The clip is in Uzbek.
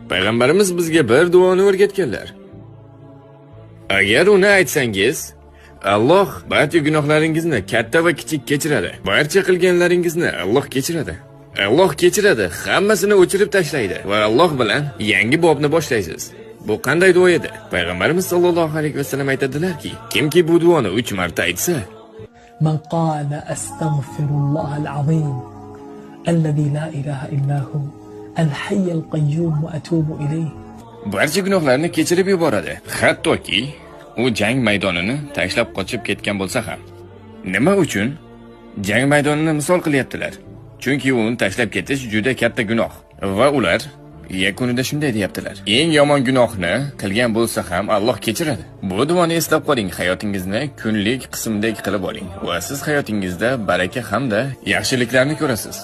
Payg'ambarimiz bizga bir duoni o'rgatganlar. Agar uni aytsangiz, Alloh barcha gunohlaringizni katta va kichik kechiradi. Barcha qilganlaringizni Alloh kechiradi. Alloh kechiradi, hammasini o'chirib tashlaydi va Alloh bilan yangi bobni boshlaysiz. Bu qanday duo edi? Payg'ambarimiz sollallohu alayhi vasallam aytadilarki, kimki bu duoni 3 marta aytsa, من قال أستغفر الله العظيم الذي لا إله إلا هو الحي القيوم وأتوب إليه barcha gunohlarni kechirib yuboradi. Hattoki u jang maydonini tashlab qochib ketgan bo'lsa ham. Nima uchun? Jang maydonini misol qilyaptilar. Chunki uni tashlab ketish juda katta gunoh va ular yakunida shunday deyaptilar: Eng yomon gunohni qilgan bo'lsa ham Alloh kechiradi. Bu duoni eslab qoling, hayotingizni kunlik qismdek qilib oling va siz hayotingizda baraka hamda yaxshiliklarni ko'rasiz.